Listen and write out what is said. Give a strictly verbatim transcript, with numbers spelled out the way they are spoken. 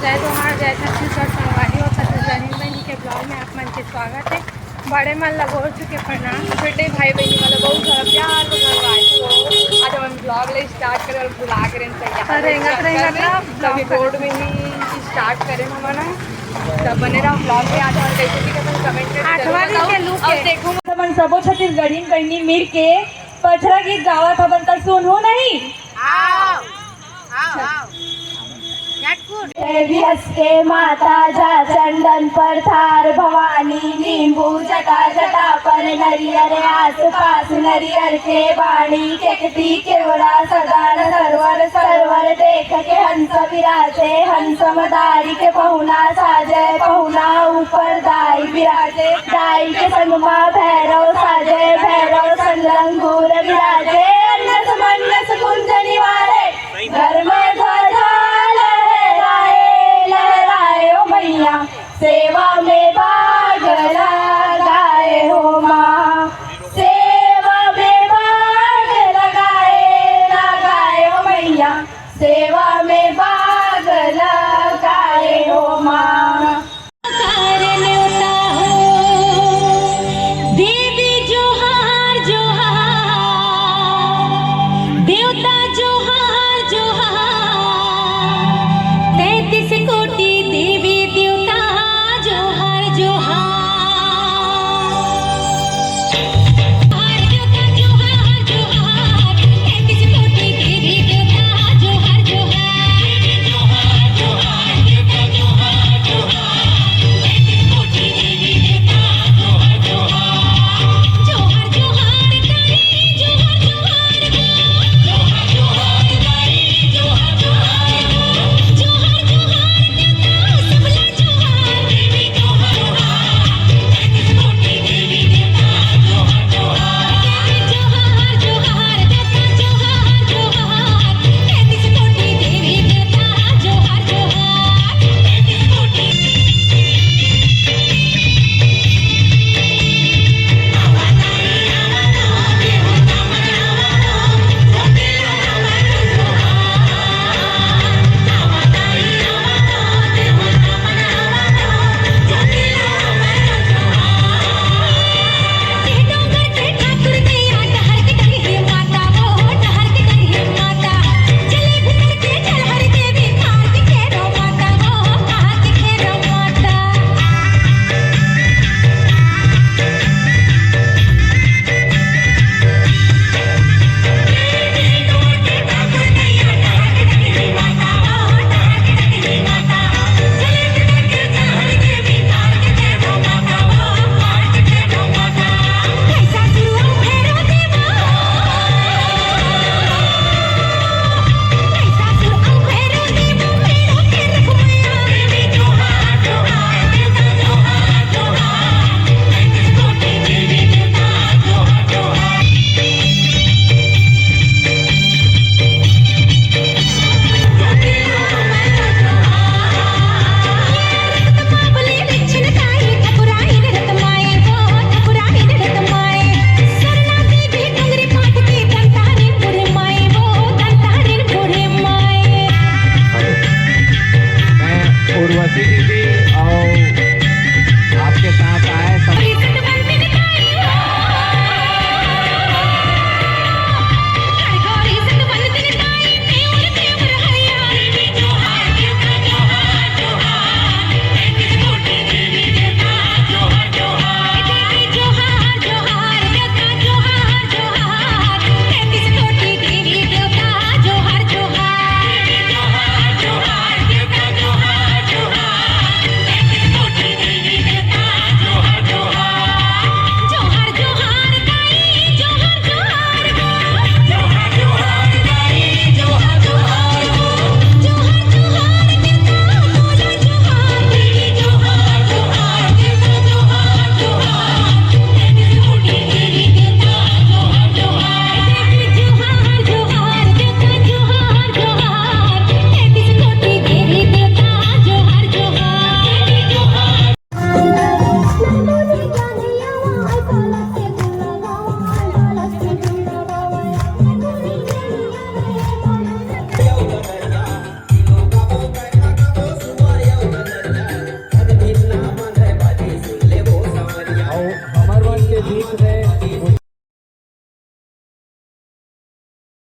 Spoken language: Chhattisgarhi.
जय जोहार, जय छत्तीसगढ़ संगवारी हो, छत्तीसगढ़ हिंद बहिनी के ब्लॉग में आप मन के स्वागत है। बड़े मन ला गोड़ छू के प्रणाम। छोटे भाई बहिनी मन ला बहुत सारा प्यार दुलार भाई को। आज हम ब्लॉग ले स्टार्ट करे और भुला के रहन तैयार अरे, हैं। रेंगत, रेंगत ना तभी ब्लॉग रोड में ही स्टार्ट करे हमन ह। तब बने रहो ब्लॉग में। आज हम कैसे भी अपन कमेंट करके आठवां जरूर दिन के बताओ। लुक और है। देखो, हमन सबो छत्तीसगढ़ी बहिनी मिल के पचरा गीत गावत हवन, त सुनहू नहीं? आओ, आओ, आओ। झटकुट। देवी हंस के माता जा चंदन पर थार भवानी, नींबू जटा जटा पर नरियर, आस पास नरियर के बाणी, केकटी केवड़ा सदान सरवर, सरवर देख के हंस विराजे, हंस मदारी के पहुना साजे, पहुना ऊपर दाई विराजे। दाई के संग मा भैरव साजे, भैरव संग लंगूर विराजे। अन्नस मन्नस कुंज निवारे, घर में ध्वजा लहराए, लहराए ओ मैया। सेवा में भाग लगाए हो माँ, सेवा में भाग लगाए, लगाए ओ मैया। सेवा में भाग लगाए हो माँ। जोहार नेवता हो, देवी जोहार जोहार, देवता जोहार जोहार, तैंतीस कोटि देवी देवता जोहार जोहार। मैं उर्वशी दीदी और